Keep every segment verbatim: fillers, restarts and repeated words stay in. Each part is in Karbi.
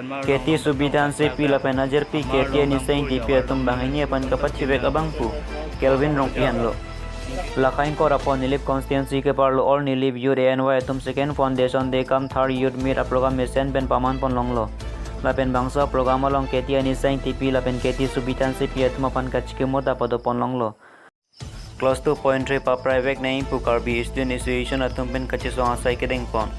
K T Subita Hansepi lapen ajirpi K T Anisa Ingtipi atum banghini aphan kapathivek abangphu Kelvin Rongpi henlo. Laka ingkoi ra pho Nilip constituency keparlo All Nilip Youth A N Y atum Second Foundation Day cum Third Youth Meet aprogram mesen pen paman ponlonglo. Lapen bangso aprogram along K T Anisa Ingtipi lapen K T Subita Hansepi atum aphan kachikimot ta pado ponlonglo. Clause two point three papraivek nangji pu Karbi Student Association atum pen kachesong asai kedeng pon.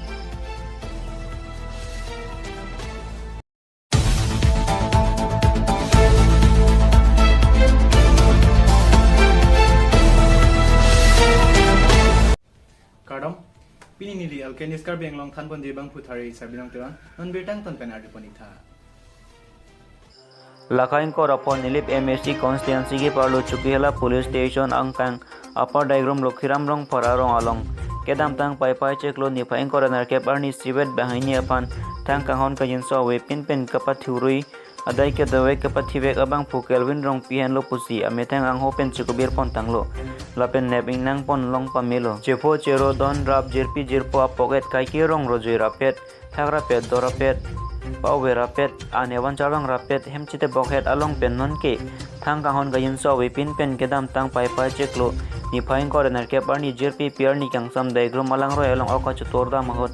Kardom, pini neli Alkenis Karbi Anglong thanponji abangphu Thari Sarbilong Teron, non birta angton pen arjupon-ik tha. Laka ingkoi ra pho Nilip M A C constituency keparlo Chokihola Police Station angkang Upper Daigrum Lokhiram Rongphar arong along kedamtang Paipai chiklo niphai ingkoi ra nerkep arni isivet banghini aphan thang kanghon kajinso avepin pen kapathurui adai kedovek kapathivek abangphu Kelvin Rongpi henlo pusi amethang angho pen chikubir pontanglo. Lapen nep ingnang ponlong pamelo. Chepho chero don rap jirpi jirpo apoket kaike rong rojoi rapet, thak rapet, dor rapet, pa-ove rapet, anevan chavang rapet, hem chitebokhet along pen nonke thang kanghon kajinso avepin pen kedamtang Paipai chiklo niphai ingkoi ra nerkep arni jirpi pi arni kangsam Daigrum alangroi along ok kachetur dam ahut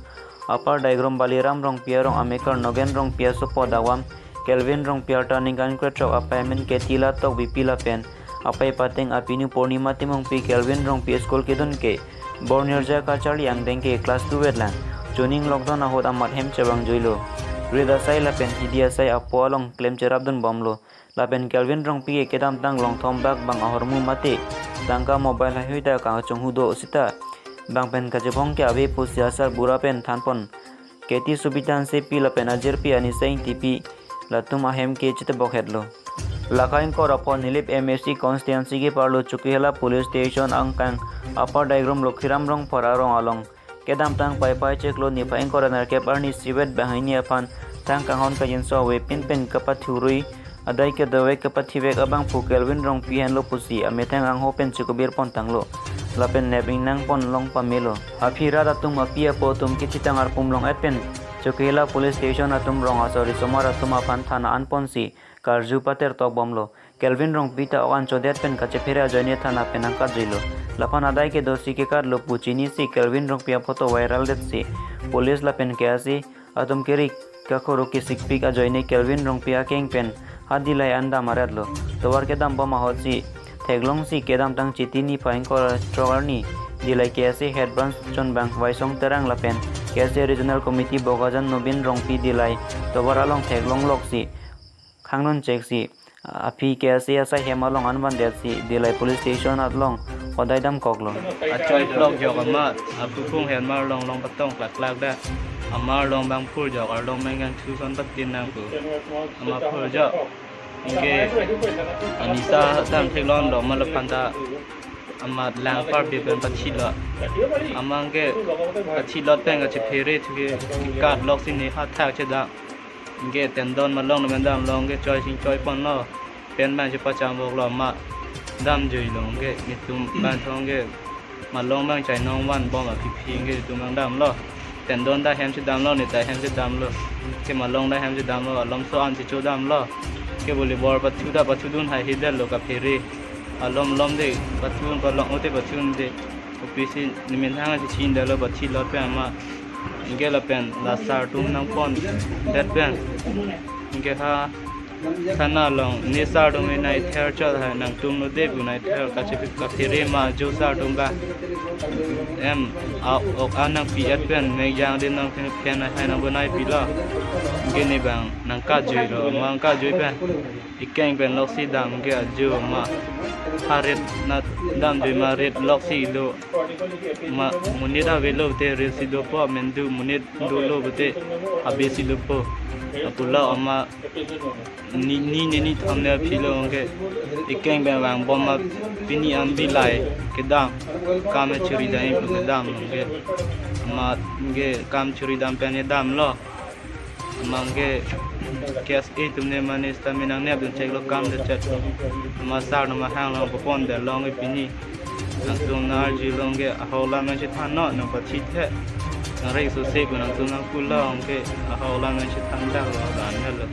Upper Daigrum Baliram Rongpi arong amekar Nogen Rongpi asopo davam Kelvin Rongpi arta ningkan krethrok apei amen Ketila Tokbipi lapen apei pateng apinu Purnima Timungpi Kelvin Rongpi school kedun ke Bornirja kacharli angdeng ke class two vetlang chuning lockdown ahut amat hem chevangjuilo. Rit asai lapen hidi asai apo along klem cherapdun bomlo. Lapen Kelvin Rongpi ke kedamtang longthom bak bang ahormu mate tangka mobile haihui ta kachonghu do sita bang pen kachebong ke ave pusi asarbura pen thanpon. K T Subita Hansepi lapen ajirpi Anisa Ingtipi latum ahem ke chitebokhetlo. Laka ingkoi ra pho Nilip M A C constituency keparlo Chokihola Police Station angkang Upper Daigrum Lokhiram Rongphar arong along kedamtang Paipai chiklo niphai ingkoi ra nerkep arni isivet banghini aphan thang kanghon kajinso avepin pen kapathurui adai kedovek kapathivek abangphu Kelvin Rongpi henlo pusi amethang angho pen chikubir pontanglo. Lapen nep ingnang ponlong pamelo. Aphi rat atum api apo atum kithitang arpum long-et pen Chokihola Police Station atum rong asor risomar atum aphan thana an ponsi karju pater tok bomlo. Kelvin Rongpi ta ok an chodet pen kachephere ajoine thana pen nangkatjuilo. Laphan adai kedosi kekatlo pu chinisi Kelvin Rongpi aphoto viral detsi police lapen K S A atum keri kakhoro kesikpik ajoine Kelvin Rongpi akeng pen ha Dillai an dam aretlo. Tovar kedam bom ahutsi theklongsi kedamtang Chiti niphai ingkoi ra throk arni Dillai K S A Head Branch chonbang Waisong Terang lapen K S A Regional Committee Bokajan Nobin Rongpi Dillai tovar along theklongloksi khangdun cheksi aphi K S A asai hem along an vandetsi Dillai Police Station along hodai damkoklo. Achoi plok jok amat, apuphung hen mar long long patong klak klak da. Amar long bang phur jok, arlong menggang thu son patin nang pu. Amar phur jok. Anke anisa dam theklong lo, malaphan ta amat lang par bi pen pachilo. Amang ke pachilo pen kachephere thuke kat loksi ne ha thak chedam. Anke tendon malong ne men damlo, anke choi sing choi ponlo. Pen bang chepacham boklo, ma damjuilo, anke netum bang thong ke malong bang chainong van bom aphi phi anke netum bang damlo. Tendon ta hem chedamlo, ne ta hem chedamlo. Anke malong ta hem chedamlo, alomso an checho damlo. Anke volleyball pathu ta pathudun hai hidetlo kaphere. Alom lom de pathun palong ote pathun de. Opisi nemen hang si chin dalo bathi lot pen ama. Anke lapen la sar atum nangpondet pen. Anke ha thana along ne sar atum nai ther chot hai nangtum lo de pu nai ther kache kaphere ma jo sar atum ba. Em a ok an nangpi-et pen mek jang de nang phen hai nang bonai pilo. Anke ne bang nangkatjuilo, ma nangkatjui pen. Ikeng pen loksi dam ke ajo ma ha rit na damjui ma rit loksi do. Ma monit avelo te rit si dopo, mendu monit dolo te abesi dopo. Apula ama ni ni ne ni tham ne philo anke ikeng pen vang bom ma pini an bilai kedam kam churi dai pu kedam anke. Ma anke kam churi dam pen damlo. Amang ke K S A atum ne mane stamina nep dun cheklo kam de chet. Ama sar nama hang long popon de long ke pini. Nangtum na arjulong ke aholam nang chethan no nang pathi the. Nang rai sose pu nangtum nangpu along ke ahau alam nangchethan dak lo, dan lo.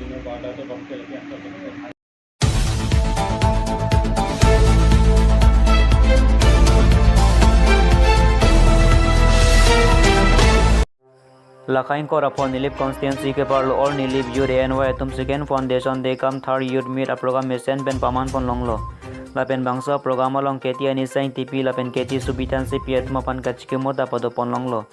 Lake ingkoi ra pho Nilip constituency keparlo All Nilip Youth A N Y atum Second Foundation Day cum Third Youth Meet aprogram mesen pen paman pon longlo. Lapen bangso aprogram along K T Anisa Engtipi lapen K T Subithan Sipi atum aphan kachikimo ta pado pon longlo.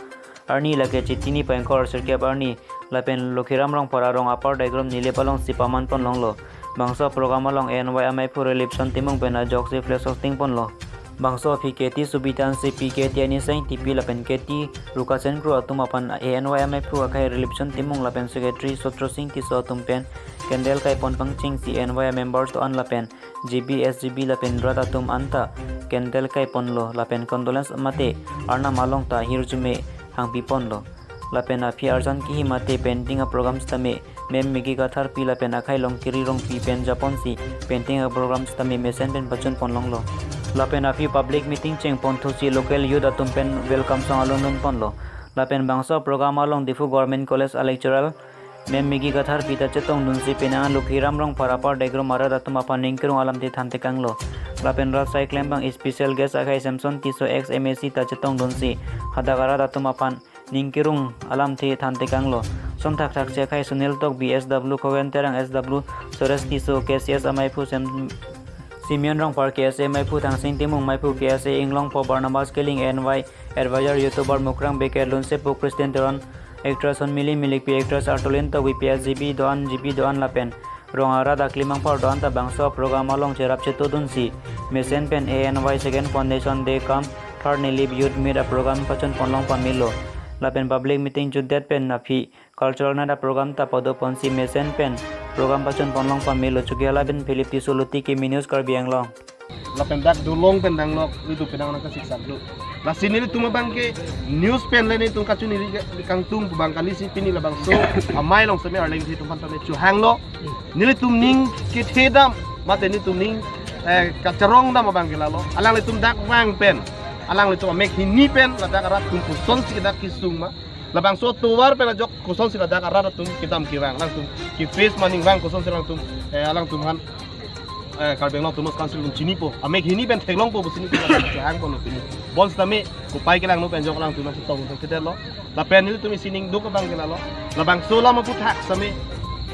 Arni lake Chiti niphai ingkoi ra sirkep arni lapen Lokhiram Rongphar arong Upper Daigrum Nilip alongsi paman pon longlo. Bangso aprogram along A N Y amaiphu Rilipson Timung pen ajoksi flag hosting ponlo. Bangso aphi K T Subithan Sipi, K T Anisa Engtipi lapen K T Rukasen Kro atum aphan A N Y amaiphu akhai Rilipson Timung lapen Secretary Sotro Sing Tisso atum pen candle kaipon pangchengsi A N Y members do-an lapen G B, S G B lapen rat atum anta candle kaiponlo lapen condolence mate arnam along ta hirjume hangpi ponlo. Lapen aphi arjan kihi mate painting aprogram sitame Ma'am Megi Katharpi lapen akhai Longkiri Rongpi pen japonsi painting aprogram sitame mesen pen pachun pon longlo. Lapen aphi public meeting chengpon thusi local youth atum pen welcome song alun lun ponlo. Lapen bangso aprogram along Diphu Government College a lecturer Ma'am Megi Katharpi ta chetongdunsi penang Lokhiram Rongphar Upper Daigrum arat atum aphan ningkirung alamthe thantekanglo. Lapen rat asai klembang special guest akhai Samson Tisso ex M A C ta chetongdunsi hadak arat atum aphan ningkirung alamthe thantekanglo. Sonthakthak si akhai Sunil Tokbi S W, Khogen Terang S W, Suresh Tisso K C S amaiphu, Sem-, Simeon Rongphar K S A amaiphu, Thangsing Timung amaiphu K S A, Inglongpo Barnabas Killing A N Y advisor, YouTuber Mukrang Bey, Lunsepo Christian Teron, actress Honmili Milikpi, actress Artolin Tokbi, P S G B do-an, G B do-an lapen rong arat aklimang phar do-an ta bangso program along cherap chetodunsi mesen pen A N Y Second Foundation Day cum Third Nilip Youth Meet aprogram pachun ponlong pamelo. Lapen public meeting jutdet pen aphi cultural night aprogram ta pado ponsi mesen pen program pachun ponlong pamelo. Chokihola pen Philip Tisso, Luti Kimi News, Karbi Anglong. Lapen dak dolong pen danglok, itu penang nang kasik sablo. Lasi nelitum abang ke news pen le nelitum kachiniri kangtung abang kali si pini labangso amei along seme arleng si tum pantame chuhanglo. Nelitum ning kethedam, mate nelitum ning, eh, kacharongdam abang ke lalo. Alanglitum dak vang pen, alanglitum amek hini pen, ladak arat atum kosonsi dak kesung ma. Labangso tovar pen ajok kosonsi ladak arat atum kedam kevang, alangtum ke face maning vang kosonsi alangtum, eh, alangtum han, eh, Karbi Anglong Autonomous Council atum chinipo. Amek hini pen theklongpo pusi nelitum hangpo no pini. Bonsitame kopai kelangno pen ajok alangtum nangchetong thekthedetlo. Lapen nelitum isi ning duk abang ke lalo. Labangso alam aphuthak sitame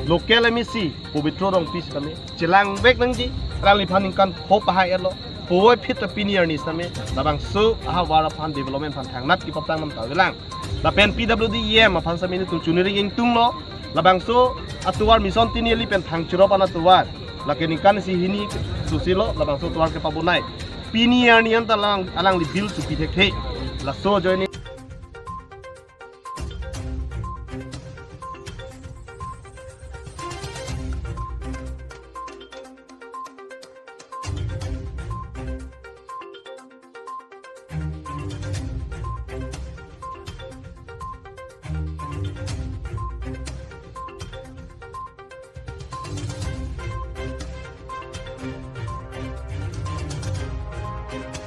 local M A C Pobitro Rongpi sitame chelangvek nangji, alangliphan ningkan pho pahai-etlo. Puvoiphit ta pini arni sitame labangso ahavar aphan development aphan thangnat kepaptang nam ta avelang. Lapen P W D E M aphan sitame nelitum chuniri ingtunglo. Labangso atovar Mission Tini Eli pen thang chirop an atovar, lake ningkan isi hini susilo, labangso atovar kepabonai. Pini arni anta alang, alangli bill chupi thekthe. Laso ajoine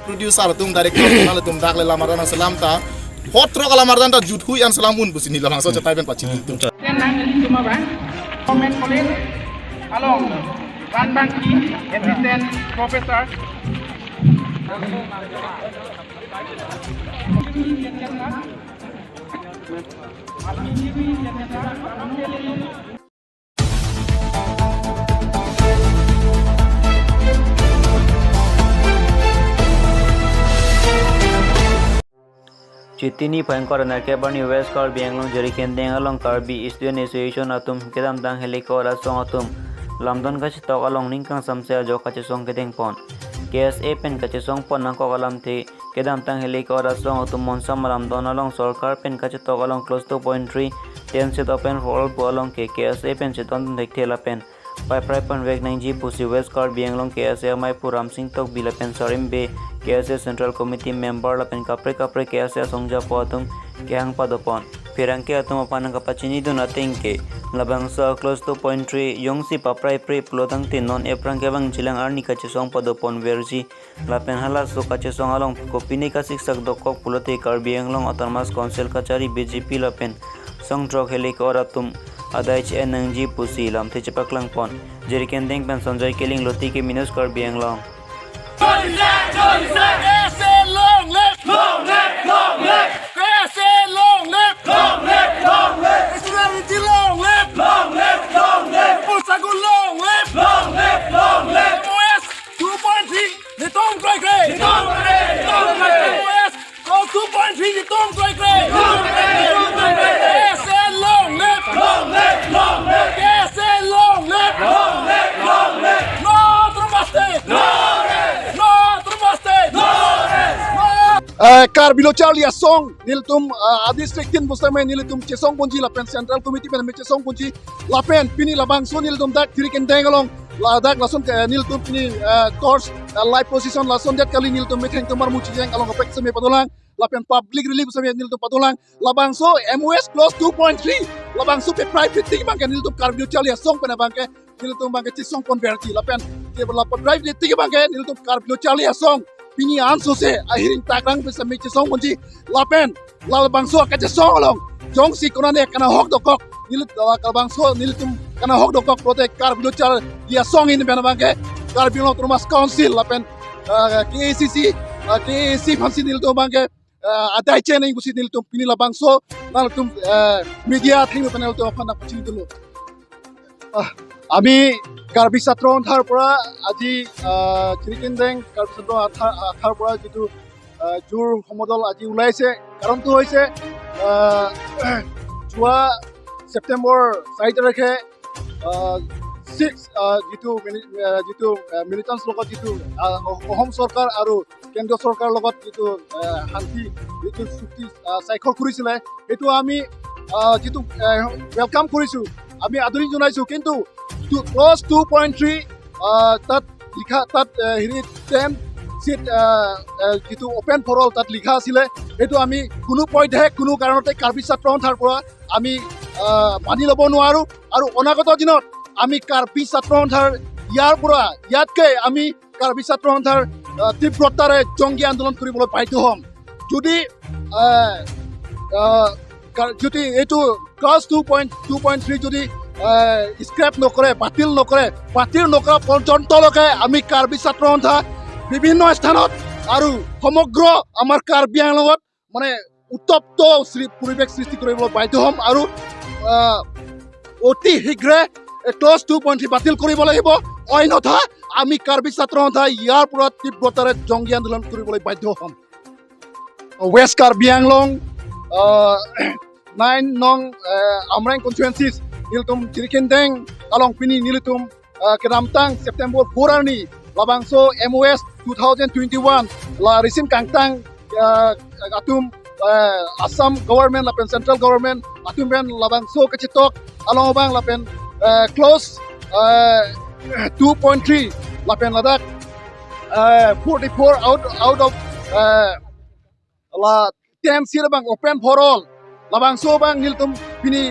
Producer atum, director atum, alanglitum dak le lamar dan selam ta. Hot rock lamar dan ta juthui an selam un pusi neli labangso chetai pen pachini tum. Pen nangtum abang, comment kolin along, Ranbangpi, assistant professor. Chiti niphai ingkoi ra nerkep arni West Karbi Anglong Jirikindeng along Karbi Student Association atum kedamtang Helicot asong atum lamdon kachetok along ning kangsamse ajok kachesong kedengpon. K S A pen kachesongpon nangkok alamthe kedamtang Helicot asong atum monsam alamdon along sorkar pen kachetok along clause two point three, ten seat open for all pu along ke K S A pen chetondun thekthe lapen paipraiponvek nangji pusi West Karbi Anglong K S A amaiphu Ramsing Tokbi lapen Sarim Bey, K S A Central Committee member lapen kaprek kaprek K S A asongjapo atum kehang padopon. Pherangke atum aphan nangkapachinidun ateng ke, labangso a-clause two point three jongsi papraipre pulotangte non aphrang kevang jilang arni kachesong padoponverji lapen halaso kachesong along kopine kasiksak dokok pulote Karbi Anglong Autonomous Council kachari B J P lapen songthrok helikor atum adai che-en nangji pusi lamthe chepaklangpon. Jirikindeng pen Sanjoy Killing, Loti Kimi News, Karbi Anglong. K S A long live! Long live! Long live! K S A long live! Long live! Long live! Solidarity long live! Long live! Long live! Posagun long live! Long live! Long live! M O S two point three, nelitum kroikre! Nelitum kroikre! Nelitum kroikre! M O S Clause two point three nelitum kroikre! Nelitum kroikre! K S A long live! Long live! Long live! K S A long live! Long live! Long live! No Autonomous State! No rest! No Autonomous State! No rest! No rest! Eh, Karbi Lo Charli Asong, nelitum, eh, a-district tin pusitame nelitum chesongponji lapen Central Committee pen me chesongponji lapen pini labangso nelitum dak Jirikindeng along ladak lason ke nelitum pini, eh, torch, eh, light procession lason det kali nelitum metheng tomar muchijeng along kaprek seme padolang lapen public relief seme nelitum padolang. Labangso M O S Clause two point three labangso papraiphit tik abangke nelitum Karbi Lo Charli Asong pen abangke nelitum abangke chesongponverji lapen ke lapapraiphit tik abangke nelitum Karbi Lo Charli Asong pini ansose ahiring takrang pen seme chesongponji lapen labangso akachesong along jongsi konane kanahok dokok, nelitum labangso nelitum kanahok dokok pulote Karbi Lo Charli Asong ahin pen abangke Karbi Anglong Autonomous Council lapen, eh, K A C C, eh, K A C C aphansi nelitum abangke, eh, adai che-en nang pusi nelitum pini labangso nangtum, eh, media athengno pen nangtum aphan nangpachinidunlo. Ah, ami Karbi Satro Sanghathar পৰা আজি, আহ, Jirikindeng Karbi Satro Sanghathar, Sanghathar পৰা যিটো, আহ, জোৰ সমদল আজি ওলাইছে, কাৰণটো হৈছে, আহ, যোৱা ছেপ্টেম্বৰ চাৰি তাৰিখে, আহ, ছিক্স, আহ, যিটো মিলি-, আহ, যিটো, আহ, মিলিটেণ্টছ লগত যিটো, আহ, অ-, অসম চৰকাৰ আৰু কেন্দ্ৰীয় চৰকাৰৰ লগত যিটো, আহ, শান্তি যিটো চুক্তি, আহ, স্বাক্ষৰ কৰিছিলে, সেইটো আমি, আহ, যিটো, আহ, ৱেলকাম কৰিছো, আমি আদৰণি জনাইছো। কিন্তু two-, clause two point three, আহ, তাত লিখা, তাত, আহ, হেৰি, টেন চিট, আহ, আহ, যিটো অপেন ফৰ অল তাত লিখা আছিলে, সেইটো আমি কোনো পধ্যে কোনো কাৰণতে কাৰ্বি ছাত্ৰ সন্থাৰ পৰা আমি, আহ, মানি ল'ব নোৱাৰো। আৰু অনাগত দিনত আমি কাৰ্বি ছাত্ৰ সন্থাৰ ইয়াৰ পৰা, ইয়াতকৈ আমি কাৰ্বি ছাত্ৰ সন্থাৰ, আহ, তীব্ৰতাৰে জংগী আন্দোলন কৰিবলৈ বাধ্য হ'ম। যদি, আহ, আহ, কা-, যদি এইটো clause two point, two point three যদি, আহ, স্ক্ৰেপ নকৰে, বাতিল নকৰে, বাতিল নকৰা পৰ্যন্তলৈকে আমি কাৰ্বি ছাত্ৰ সন্থা বিভিন্ন স্থানত আৰু সমগ্ৰ আমাৰ কাৰ্বি আংলঙত মানে উত্তপ্ত সৃ-, পৰিৱেশ সৃষ্টি কৰিবলৈ বাধ্য হ'ম আৰু, আহ, অতি শীঘ্ৰে এই ক্লজ টু পইণ্ট থ্ৰী বাতিল কৰিব লাগিব। অন্যথা আমি কাৰ্বি ছাত্ৰ সন্থাই ইয়াৰ পৰা তীব্ৰতাৰে জংগী আন্দোলন কৰিবলৈ বাধ্য হ'ম। West Karbi Anglong, আহ, নাইন নং, আহ, আমৰেং কনষ্টিটুৱেঞ্চিছ, nelitum Jirikindeng along pini nelitum, ah, kedamtang September four arni labangso M O S two thousand twenty-one la risim kangtang, ah, atum, ah, Assam government lapen central government atum pen labangso kachetok along abang lapen, ah, clause, ah, two point three lapen ladak, ah, forty-four out, out of, ah, la ten seat abang open for all. Labangso abang nelitum pini,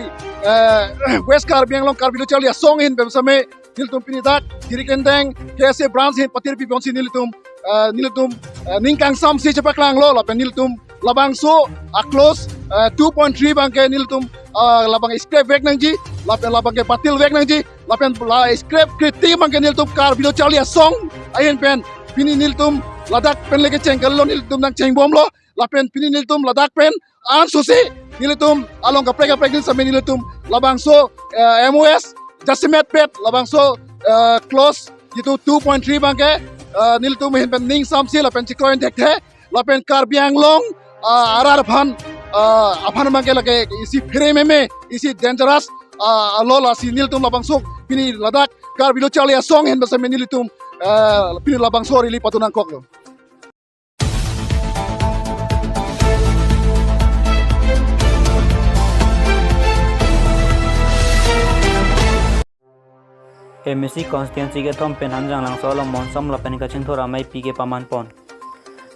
eh, West Karbi Anglong Karbi Lo Charli Asong ahin pen seme nelitum pini dak Jirikindeng K S A branch ahin patirpi ponsi nelitum, eh, nelitum, eh, ning kangsamsi chepaklanglo lapen nelitum labangso a-clause, eh, two point three abangke nelitum, eh, labang scrap vek nangji lapen labangke batil vek nangji lapen la scrap kre tik abangke nelitum Karbi Lo Charli Asong ahin pen pini nelitum ladak pen leke chengkalo, nelitum nangchengbomlo. Lapen pini nelitum ladak pen ansose nelitum along kaprek kaprek din seme nelitum labangso, eh, M O S jasemet pet labangso, eh, clause jitu two point three abangke, eh, nelitum ahin pen ning samsi lapen chekroidun thekthe lapen Karbi Anglong, ah, arat aphan, ah, aphan abangke lake isi phere meme, isi dangerous, ah, lo, lasi nelitum labangso pini ladak Karbi Lo Charli Asong ahin pen seme nelitum, eh, pini labangso rally padu nangkoklo. M A C constituency kethom pen Hanjanglangso along Monsam lapen kachingthur amei pi kepaman pon.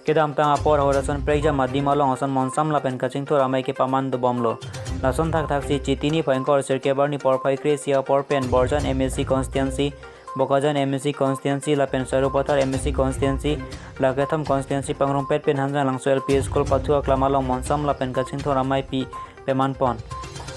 Kedamtang apor ahut ason prekjam adim along ason Monsam lapen kachingthur amei kepaman dobomlo. Lason thakthaksi Chiti niphai ingkoi sirkep arni porphai kre-isi apor pen Borjan M A C constituency, Bokajan M A C constituency lapen Sarupathar M A C constituency, la kethom constituency pangrumpet pen Hanjanglangso L P School pathu aklam along monsam lapen kachingthur amei pi peman pon.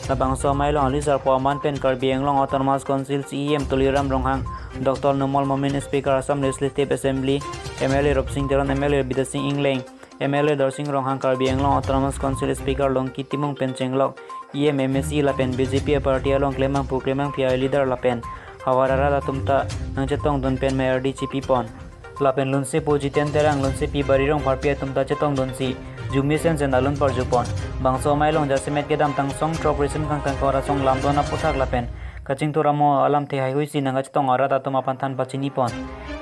Labangso amei along ali sarpo aman pen Karbi Anglong Autonomous Council C E M Tuliram Ronghang, Doctor Numal Momin, Speaker Assam Legislative Assembly, M L A Rupsing Teron, M L A Bidya Sing Engleng, M L A Darsing Ronghang, Karbi Anglong Autonomous Council Speaker Longki Timung pen chenglok E M, M A C lapen B J P party along klembangpo klembangpi a-leader lapen havar arat atum ta nangchetongdun pen mei ardi chipi pon. Lapen lunsepo Jiten Terang, lunsepi Barirong Pharpi atum ta chetongdunsi jumi sensen alun parju pon. Bangso amei along jasemet kedamtang song throk risim kangtang kor asong lamdon aputhak lapen kachingthur amo alamthe haihui si nangkachetong arat atum aphan than pachini pon.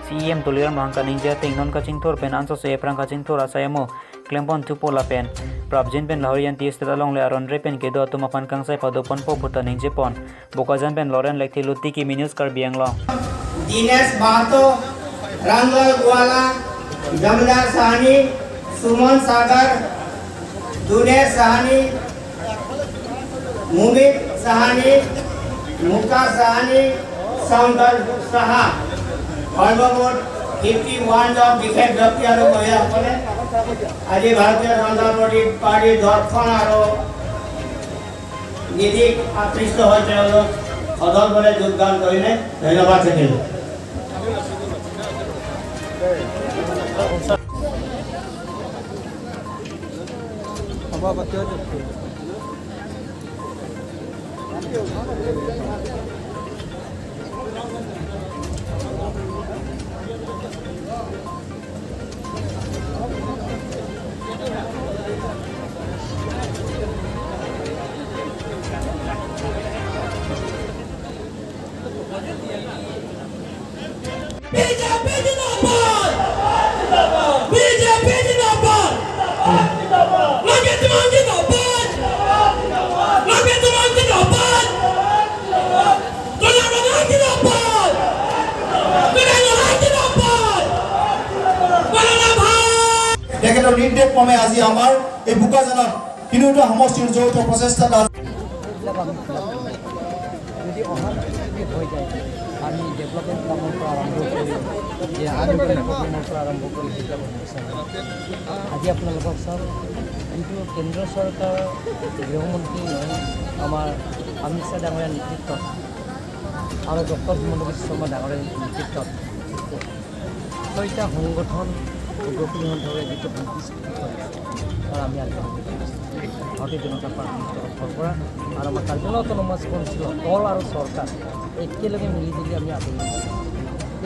C E M Tuliram Ronghang kaningje ateng non kachingthur pen ansose ephrang kachingthur asai amo klempon thupo lapen prapjin pen lahori anti state alongle aron re pen kedo atum aphan kangsai pado ponpo puta ningje pon. Bokajan pen Loren Lekthi, Luti Kimi News, Karbi Anglong. Dinesh Mahato, Ranglal Guala, Jamdar Sahani, Suman Sagar, Dunesh Sahani, Mumit Sahani, Muka Sahani, Shankar Saha. সৰ্বমুঠ fifty one জন বিশেষ ব্যক্তি আৰু মহিলাসকলে আজি ভাৰতীয় জনতা পাৰ্টি, পাৰ্টিৰ দৰ্শন আৰু নীতিত আকৃষ্ট হৈ তেওঁলোক সদল বলে যোগদান কৰিলে। ধন্যবাদ থাকিল। বিজেপি জিন্দাবাদ! বিজেপি জিন্দাবাদ! লংকি তিমাং জিন্দাবাদ! লংকি তিমাং জিন্দাবাদ! তুলিৰাম ৰণহাং জিন্দাবাদ! তুলিৰাম ৰণহাং জিন্দাবাদ! তুলিৰাম ৰণহাং! তেখেতৰ নিৰ্দেশ ক্ৰমে আজি আমাৰ এই বোকাজানত তিনিওটা সমষ্টিৰ যৌথ প্ৰচেষ্টাত আজি এইবিলাক আমি ফিল আপ কৰিম। যদি অহা বছৰ যদি হৈ যায়, আমি ডেভেলপমেণ্ট কামৰ পৰা আৰম্ভ কৰি, যে আন প্ৰব্লেমৰ পৰা আৰম্ভ কৰি সেইবিলাক সমস্যা হ'ব। আজি আপোনালোকক চাওক, যিটো কেন্দ্ৰ চৰকাৰৰ গৃহমন্ত্ৰী আমাৰ অমিত শ্বাহ ডাঙৰীয়াৰ নেতৃত্বত আৰু ডক্টৰ হিমন্ত বিশ্ব শৰ্মা ডাঙৰীয়াৰ নেতৃত্বত ছয়টা সংগঠন গঠন হৈ যিটো সংগঠিত হয়, তাৰ আমি আজি ভাৰতীয় জনতা পাৰ্টিৰ তৰফৰ পৰা আৰু আমাৰ কাৰ্বি আংলং অট'নমাছ কাউন্সিলৰ দল আৰু চৰকাৰ একেলগে মিলি জুলি আমি আদৰি লৈছোঁ।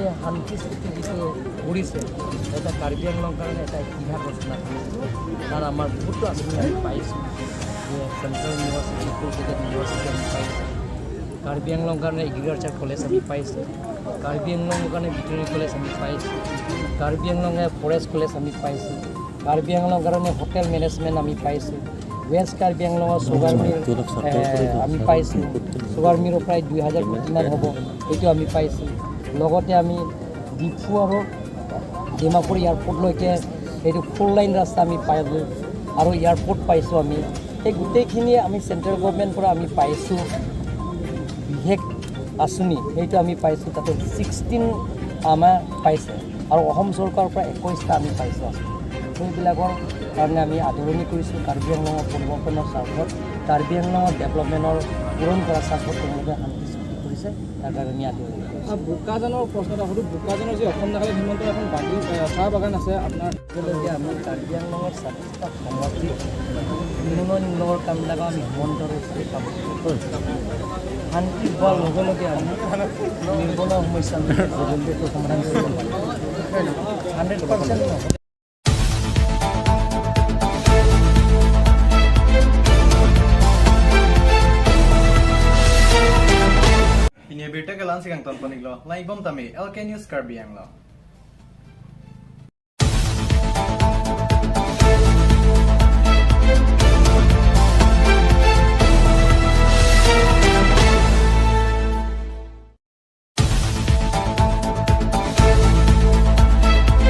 এই শান্তি চুক্তি যিটো কৰিছে, এটা কাৰ্বি আংলঙৰ কাৰণে এটা ইতিহাস ৰচনা কৰিছে। কাৰণ আমাৰ বহুতো আঁচনি আমি পাইছোঁ, যে চেণ্ট্ৰেল ইউনিভাৰ্চিটি, ষ্টেট ইউনিভাৰ্চিটি আমি পাইছোঁ, কাৰ্বি আংলঙৰ কাৰণে এগ্ৰিকালচাৰ কলেজ আমি পাইছোঁ, কাৰ্বি আংলঙৰ কাৰণে ভেটেৰিনেৰী কলেজ আমি পাইছোঁ, কাৰ্বি আংলঙে ফৰেষ্ট কলেজ আমি পাইছোঁ, কাৰ্বি আংলঙৰ কাৰণে হোটেল মেনেজমেণ্ট আমি পাইছোঁ, ৱেষ্ট কাৰ্বি আংলঙৰ চুগাৰ মিল, এ, আমি পাইছোঁ, চুগাৰ মিলৰ প্ৰায় দুই হাজাৰ কোটিমান হ'ব, সেইটো আমি পাইছোঁ। লগতে আমি ডিফু আৰু ডিমাপুৰ এয়াৰপৰ্টলৈকে সেইটো ফ'ৰ লাইন ৰাস্তা আমি পালোঁ আৰু এয়াৰপৰ্ট পাইছোঁ আমি। সেই গোটেইখিনি আমি চেণ্ট্ৰেল গভৰ্ণমেণ্টৰ পৰা আমি পাইছোঁ বিশেষ আঁচনি, সেইটো আমি পাইছোঁ, তাতে ছিক্সটিন আমাৰ পাইছে আৰু অসম চৰকাৰৰ পৰা একৈশটা আমি পাইছোঁ আঁচনি। সেইবিলাকৰ কাৰণে আমি আদৰণি কৰিছোঁ। কাৰ্বি আংলঙৰ পৰিৱৰ্তনৰ স্বাৰ্থত, কাৰ্বি আংলঙৰ ডেভেলপমেণ্টৰ পূৰণ কৰাৰ স্বাৰ্থত তেওঁলোকে শান্তি চুক্তি কৰিছে, তাৰ কাৰণে আমি আদৰণি কৰিছোঁ। আ, বোকাজানৰ প্ৰশ্ন এটা সুধো, বোকাজানৰ যি অসম নাগালেণ্ড সীমান্তৰ এখন বাগিচ-, এ, চাহ বাগান আছে আপোনাৰ। একেলগে আমি কাৰ্বি আংলঙৰ ছাব্বিছটা সমষ্টিত উন্নয়নমূলকৰ কামবিলাক আমি সমান্তৰালভাৱে কাম কৰিছোঁ। শান্তি হোৱাৰ লগে লগে আমি নিবনুৱা সমস্যা আমি সমাধান কৰিব পাৰিম। হাণ্ড্ৰেড পাৰ্চেণ্ট নহয়। Pini abirta ke la-ansi kangton pon-iklo, lang-ik bom tame, L K News Karbi Anglong.